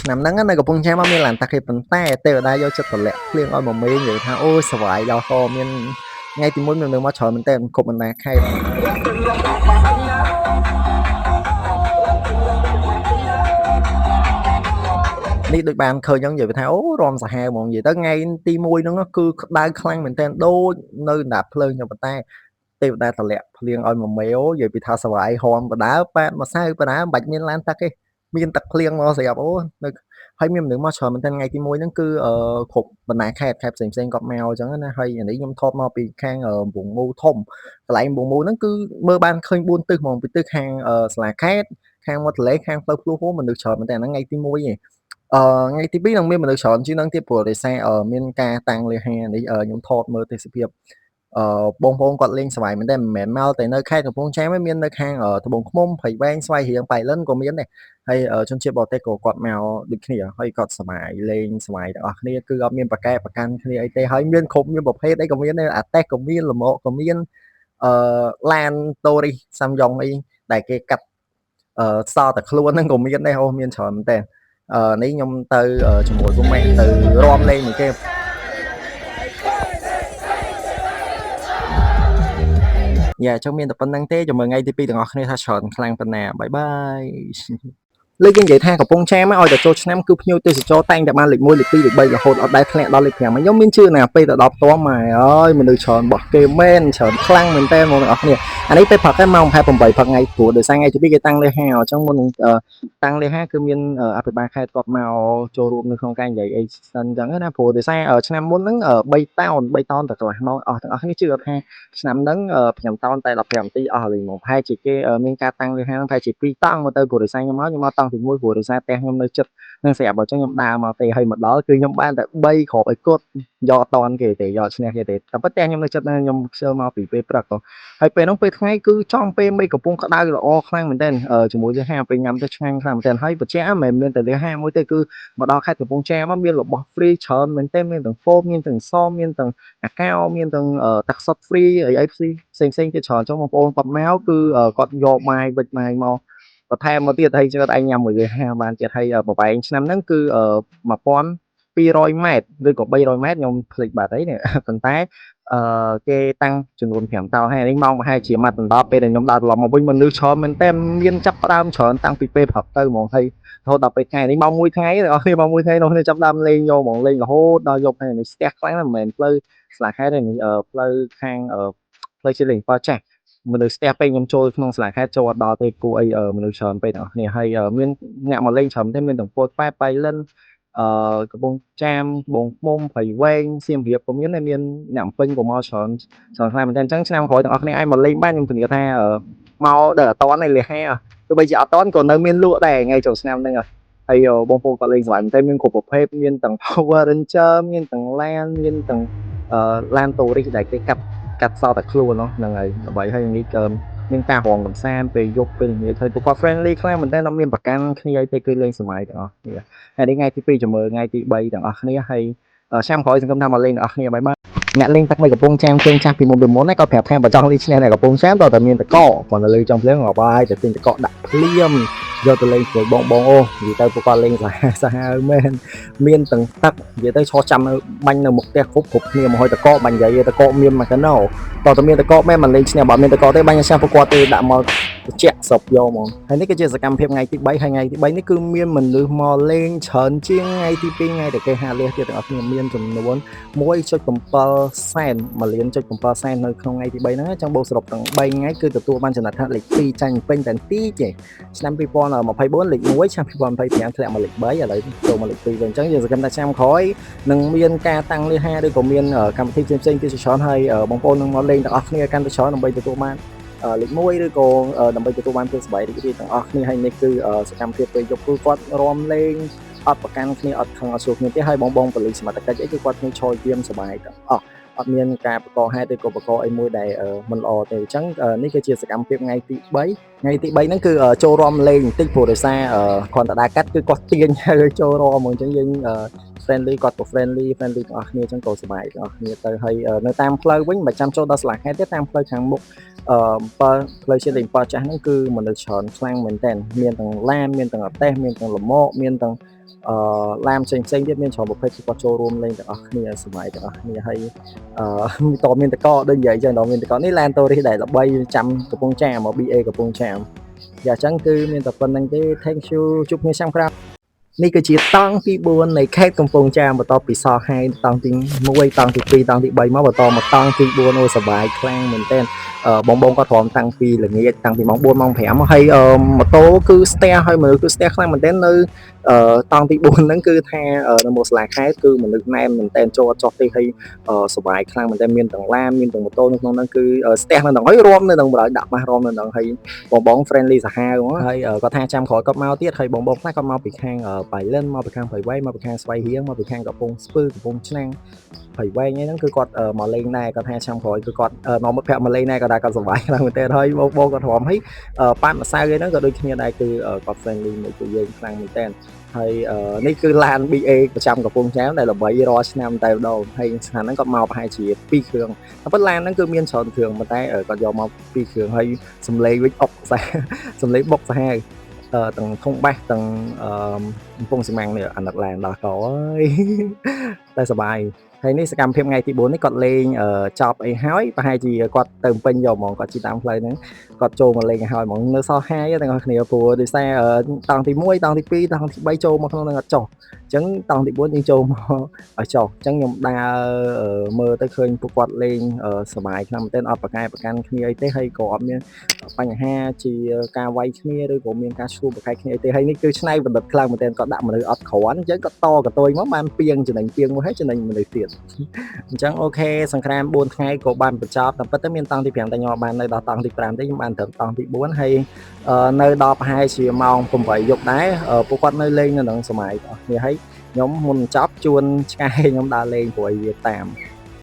ឆ្នាំហ្នឹងនៅកំពង់ចាមអត់មានឡានទឹកទេប៉ុន្តែទេវតាយកចិត្តតម្លាក់ភ្លៀងឲ្យមកមេនិយាយថាអូយសប្បាយដល់ហមានថ្ងៃទី1មានមនុស្សមកច្រើនមែនតើគ្រប់បណ្ដាខេត្តនេះដូចបានឃើញហ្នឹងនិយាយថាអូរំសាហាវហ្មងនិយាយទៅថ្ងៃទី1ហ្នឹងគឺក្តៅខ្លាំងមែនតើដូចនៅអណ្ដាតភ្លើងចឹងប៉ុន្តែទេវតាតម្លាក់ភ្លៀងឲ្យមកមេអូនិយាយពីថាសប្បាយហមបដើប៉ែតម្សៅបដើមិនបាច់មានឡានទឹកទេមានទឹកភ្លៀងមកស្រាប់អូនៅហើយមានមនុស្សមកច្រើនមែនតើថ្ងៃទី1ហ្នឹងគឺគ្រប់បណ្ដាខេត្តខេត្តផ្សេងផ្សេងគាត់មកអញ្ចឹងណាហើយអានេះខ្ញុំថតមកពីខាងកំពង់មូធំកន្លែងកំពង់មូហ្នឹងគឺមើលបានឃើញ4ទិសហ្មងពីទិសខាងសាលាខេត្តខាងមាត់ទន្លេខាងផ្លូវភ្លោះហូមនុស្សច្រើនមែនតើហ្នឹងថ្ងៃទី1ឯងថ្ងៃទី2នឹងមានមនុស្សច្រើនជាងហ្នឹងទៀតព្រោះដោយសារមានការតាំងលៀហានេះខ្ញុំថតមើលទេសភាពបងប្អូនគាត់លេងសប្បាយមែនតើមិនមែនមកតែនៅខេត្តកំពង់ចាមទេមាននៅខាងត្បូងឃ្មុំព្រៃវែងស្វាយរៀងប៉ៃលិនក៏មានដែរហើយជនជាតិបរទេសក៏គាត់មកដូចគ្នាហើយគាត់សប្បាយលេងសប្បាយទាំងអស់គ្នាគឺអត់មានប្រកែកប្រកាន់គ្នាអីទេហើយមានគ្រប់មានប្រភេទអីក៏មានដែរអាតេសក៏មានលមកក៏មានអឺឡានតូរីសាំយ៉ុងអីដែលគេកាត់សល់តែខ្លួនហ្នឹងក៏មានដែរអូមានច្រើនមែនតើនេះខ្ញុំទៅជាមួយពុកម៉ែទៅរាំលេងមួយគេយ៉ាអញ្ចឹងមានតែប៉ុណ្្នឹងទេចាំមើលថ្ងៃទី2ទាំងអស់គ្នាថាច្រើនខ្លាំងប៉ុណ្ណាបាយបាយលើកគេនិយាយថាកំពង់ចាមឲ្យតែចូលឆ្នាំគឺភ្ញៀវទេសចរតែងតែបានលេខ1លេខ2លេខ3រហូតអត់ដែលធ្លាក់ដល់លេខ5ខ្ញុំមានជឿណាពេលទៅដល់ផ្ទាល់ម៉ែអើយមនុស្សច្រើនរបស់គេមែនច្រើនខ្លាំងមែនតើមកទាំងអស់គ្នាអានេះពេលព្រឹកឯងម៉ោង8ព្រឹកថ្ងៃព្រោះដោយសារថ្ងៃទី2គេតាំងលេខ5អញ្ចឹងមុននឹងតាំងលេខ5គឺមានអភិបាលខេត្តគាត់មកចូលរួមនៅក្នុងការនិយាយអីសិនអញ្ចឹងណាព្រោះដោយសារឆ្នាំមុនហ្នឹង3តោន3តោនតែកន្លះម៉ោងអស់ទាំងអស់គ្នាជឿថាឆ្នាំហ្នឹង5តោនតែ15នាទីអស់លេងហ្មងប្រហែលជាគេមានការតាំងលេខ5ហ្នឹងប្រហែលជា2តង់មកទៅព្រោះដោយសារខ្ញុំមកខ្ញុំមកតង់ទី1ព្រោះដោយសារផ្ទះខ្ញុំនៅជិតនឹងស្រាប់អញ្ចឹងខ្ញុំដើរមកទេហើយមកដល់គឺខ្ញុំបានតែ3គ្រាប់ឲ្យគាត់យកអត់តន់គេទេយកឈ្នះគេទេតែប៉ុន្តែខ្ញុំនៅជិតណាខ្ញុំខ្ជិលមកពីពេលព្រឹកហើយពេលហ្នឹងពេលថ្ងៃគឺចំពេលមេឃកំពុងក្តៅល្អខ្លាំងមែនទែនជាមួយលៀហាពេលញ៉ាំទៅឆ្ងាញ់ខ្លាំងមែនទែនហើយបច្ចេកមិនមែនមានតែលៀហាមួយទេគឺមកដល់ខេត្តកំពង់ចាមមានរបស់ free ច្រើនមែនទែនមានទាំងហ្វូមមានទាំងសមមានទាំងអាកោមានទាំងទឹកសុទ្ធ free អីអីផ្សេងផ្សេងផ្សេងទៀតច្រើនអញ្ចឹងបងប្អូនគាត់មកគឺគាត់យកបាយវិចបាយមកបន្ថែមមកទៀតហើយគាត់ឯងញ៉ាំមួយលៀហាបានទៀតហើយប្រវែងឆ្នាំហ្នឹងគឺ1200ម៉ែត្រឬក៏300ម៉ែត្រខ្ញុំភ្លេចបាត់អីនេះប៉ុន្តែអឺគេតាំងចំនួន5តោហើយនេះម៉ោងប្រហែលជាម៉ាត់ដល់ពេលដែលខ្ញុំដើរត្រឡប់មកវិញមនុស្សច្រើនមែនតើមានចាប់ផ្ដើមច្រើនតាំងពីពេលព្រឹកទៅហ្មងហើយរហូតដល់ពេលថ្ងៃនេះម៉ោង1ថ្ងៃបងប្អូនម៉ោង1ថ្ងៃនោះចាប់ដើមលេងយកហ្មងលេងរហូតដល់យប់ហើយនេះស្ទះខ្លាំងណាស់មិនមែនផ្លូវស្លាខេត្តទេនេះផ្លូវខាងផ្លូវជាតិលេខ7ចាស់មនុស្សស្ទះពេកខ្ញុំចូលក្នុងសាលាខេត្តចូលអត់ដល់ទេគួរអីមនុស្សច្រើនពេកទាំងអស់គ្នាហើយមានអ្នកមកលេងច្រើនទេមានទាំងពលប៉ែប៉ៃលិនអឺកំពង់ចាមត្បូងឃ្មុំព្រៃវែងសៀមរាបក៏មានដែរមានអ្នកអំពេញក៏មកច្រើនច្រើនខ្លាំងមែនទែនអញ្ចឹងឆ្នាំក្រោយទាំងអស់គ្នាអាចមកលេងបានខ្ញុំធានាថាមកដល់អត់តន់ឯលះហាទោះបីជាអត់តន់ក៏នៅមានលក់ដែរថ្ងៃចូលឆ្នាំហ្នឹងហើយបងប្អូនគាត់លេងសប្បាយមែនទែនមានគ្រប់ប្រភេទមានទាំង Power Ranger មានទាំងឡានមានទាំងឡានតូរីសដែលគេកាត់កាត់សោតែខ្លួនហ្នឹងហើយដើម្បីឲ្យនេះក៏មានការរងកំសាន្តពេលយប់ពេលល្ងាចហើយពួកគាត់ friendly ខ្លាំងមែនទែនអត់មានប្រកាន់គ្នាអីទេគឺលេងសម័យទាំងអស់គ្នាហើយនេះថ្ងៃទី2ចាំមើលថ្ងៃទី3ទាំងអស់គ្នាហើយឆ្នាំក្រោយសង្ឃឹមថាមកលេងទាំងអស់គ្នាបាយបាយអ្នកលេងទឹកនៅកំពង់ចាមជើងចាស់ពីមុនពីមុនគាត់ប្រាប់ថាបើចង់លេងឈ្នះនៅកំពង់ចាមតើតែមានតកគ្រាន់តែលើចង់ភ្លៀងងាប់ហើយតែទិញតកដាក់ភ្លាមយកទៅលេងជាមួយបងបងអូនិយាយទៅពួកគាត់លេងសាហាវសាហាវមែនមានទាំងទឹកនិយាយទៅឈរចាំនៅបាញ់នៅមុខផ្ទះគ្រប់គ្រប់គ្នាមកហើយតកបាញ់និយាយតកមានមកកណោតើតមានតកមែនមិនលេងឈ្នះបើមានតកទេបាញ់ឈ្នះពួកគាត់ទេដាក់មកជាក់ស្រុបយកហ្មងហើយនេះគឺជាសកម្មភាពថ្ងៃទី3ហើយថ្ងៃទី3នេះគឺមានមនុស្សមកលេងច្រើនជាងថ្ងៃទី2ថ្ងៃដែលគេហាលះទៀតទាំងអស់គ្នាមានចំនួន1.7សែន1លាន.7សែននៅក្នុងថ្ងៃទី3ហ្នឹងអញ្ចឹងបូកសរុបទាំង3ថ្ងៃគឺទទួលបានចំណាត់ថ្នាក់លេខ2ចាញ់ពេញតែទីទេឆ្នាំ2024លេខ1ឆ្នាំ2025ធ្លាក់មកលេខ3ឥឡូវចូលមកលេខ2វិញអញ្ចឹងយើងសង្ឃឹមថាឆ្នាំក្រោយនឹងមានការតាំងលៀហាឬក៏មានកម្មវិធីផ្សេងៗទៀតជាច្រើនហើយបងប្អូននឹងមកលេងទាំងអស់គ្នាកាន់តែច្រើនដើម្បីទទួលបានលេខ1ឬក៏ដើម្បីទទួលបានភាពសប្បាយរីករាយទាំងអស់គ្នាហើយនេះគឺសកម្មភាពពេលយប់គឺគាត់រាំលេងអត់ប្រកាន់គ្នាអត់ខឹងអត់សួរគ្នាទេហើយបងបងប៉ូលីសសមត្ថកិច្ចអីគឺគាត់គ្នាឈរយាមសប្បាយទាំងអស់អត់មានការបង្កហេតុឬក៏បង្កអីមួយដែលមិនល្អទេអញ្ចឹងនេះគឺជាសកម្មភាពថ្ងៃទី3ថ្ងៃទី3ហ្នឹងគឺចូលរាំលេងបន្តិចព្រោះដោយសារគ្រាន់តែដើរកាត់គឺគាត់ទាញឲ្យចូលរាំហ្មងអញ្ចឹងយើង friendly គាត់ក៏ friendly friendly ទាំងអស់គ្នាអញ្ចឹងក៏សប្បាយទាំងអស់គ្នាទៅហើយនៅតាមផ្លូវវិញមិនចាំចូលដល់ស្លាកខេត្តទេតាមផ្លូវខាងមុខ7ផ្លូវជាតិលេខ7ចាស់ហ្នឹងគឺមនុស្សច្រើនខ្លាំងមែនតើមានទាំងឡានមានទាំងអតេសមានទាំងលម៉កមានទាំង ឡានផ្សេងផ្សេងទៀតមានច្រើនប្រភេទគឺគាត់ចូលរួមលេងទាំងអស់គ្នាសម័យទាំងអស់គ្នាហើយអឺតមានតកដូចនិយាយចឹងដល់មានតកនេះឡាន tourist ដែលល្បីចាំកំពង់ចាមមក BA កំពង់ចាមយ៉ាអញ្ចឹងគឺមានតែប៉ុណ្្នឹងទេ thank you ជួបគ្នាឆ្នាំក្រោយនេះគឺជាតង់ទី4នៃខេត្តកំពង់ចាមបន្ទាប់ពីសល់ហាយតង់ទី1តង់ទី2តង់ទី3មកបន្តមកតង់ទី4អូសប្បាយខ្លាំងមែនទែនបងបងគាត់ព្រមតាំងពីល្ងាចតាំងពីម៉ោង4ម៉ោង5ហើយម៉ូតូគឺស្ទះហើយមនុស្សគឺស្ទះខ្លាំងមែនទែននៅតង់ទី4ហ្នឹងគឺថានៅមុខសាលាខេត្តគឺមនុស្សណែនមែនទែនចូលអត់ចុះទេហើយសប្បាយខ្លាំងមែនទែនមានទាំងឡានមានទាំងម៉ូតូនៅក្នុងហ្នឹងគឺស្ទះនៅហ្នឹងហើយរួមនៅហ្នឹងបណ្ដោយដាក់ម៉ាស់រួមនៅហ្នឹងហើយបងបង friendly សាហាវហ្មងហើយគាត់ថាចាំក្រោយគាត់មកទៀតហើយបងបងខ្លះគាត់មកពីខាងបៃលិនមកពីខាងព្រៃវែងមកពីខាងស្វាយរៀងមកពីខាងកំពង់ស្ពឺកំពង់ឆ្នាំងព្រៃវែងអីហ្នឹងគឺគាត់មកលេងដែរគាត់ថាចាំក្រោយគឺគាត់នាំមិត្តភក្តិមកលេងដែរគាត់ថាគាត់សប្បាយខ្លាំងមែនទែនហើយបងបងគាត់រំហើយប៉ាត់ម្សៅអីហ្នឹងក៏ដូចគ្នាដែរគឺគាត់ friendly មួយពួកយើងខ្លាំងមែនទែនហើយនេះគឺឡាន BA ប្រចាំកំពង់ចាមដែលល្បីរាល់ឆ្នាំតែម្ដងហើយឆ្នាំហ្នឹងគាត់មកប្រហែលជា2គ្រឿងតែប៉ុន្តែឡានហ្នឹងគឺមានច្រើនគ្រឿងប៉ុន្តែគាត់យកមក2គ្រឿងហើយសំឡេងវិញអុកសាសំឡេងបុកសាហាវទាំងធុងបាសទាំងអឺកំពង់ស៊ីម៉ាំងនេះអាណិតឡានដល់កអើយតែសប្បាយហើយនេះសកម្មភាពថ្ងៃទី4នេះគាត់លេងចប់អីហើយប្រហែលជាគាត់ទៅពេញយកហ្មងគាត់ជិះតាមផ្លូវហ្នឹងគាត់ចូលមកលេងឲ្យហើយហ្មងនៅសល់ហាយទាំងអស់គ្នាព្រោះដោយសារតង់ទី1តង់ទី2តង់ទី3ចូលមកក្នុងហ្នឹងអត់ចុះអញ្ចឹងតង់ទី4យើងចូលមកឲ្យចុះអញ្ចឹងខ្ញុំដើរមើលទៅឃើញពួកគាត់លេងសប្បាយខ្លាំងមែនទែនអត់ប្រកែប្រកាន់គ្នាអីទេហើយក៏អត់មានបញ្ហាជាការវាយគ្នាឬក៏មានការឈ្លោះប្រកែកគ្នាអីទេហើយនេះគឺឆ្នៃបណ្ឌិតខ្លាំងមែនទែនគាត់ដាក់មនុស្សអត់គ្រាន់អញ្ចឹងគាត់តកតុយមកបានពីងចំណេញពីងមួយហើយចំណេញមនុស្សទៀតអញ្ចឹង OK សង្ក្រាន4ថ្ងៃក៏បានបញ្ចប់តែពិតទៅមានតង់ទី5តែខ្ញុំអត់បាននៅដល់តង់ទី5ទេខ្ញុំបានត្រឹមតង់ទី4ហើយនៅដល់ប្រហែលជាម៉ោង8យប់ដែរពួកគាត់នៅលេងនៅក្នុងសម័យបងប្អូនហើយខ្ញុំមុនចប់ជួនឆ្កែខ្ញុំដើរលេងព្រោះឲ្យវាតាម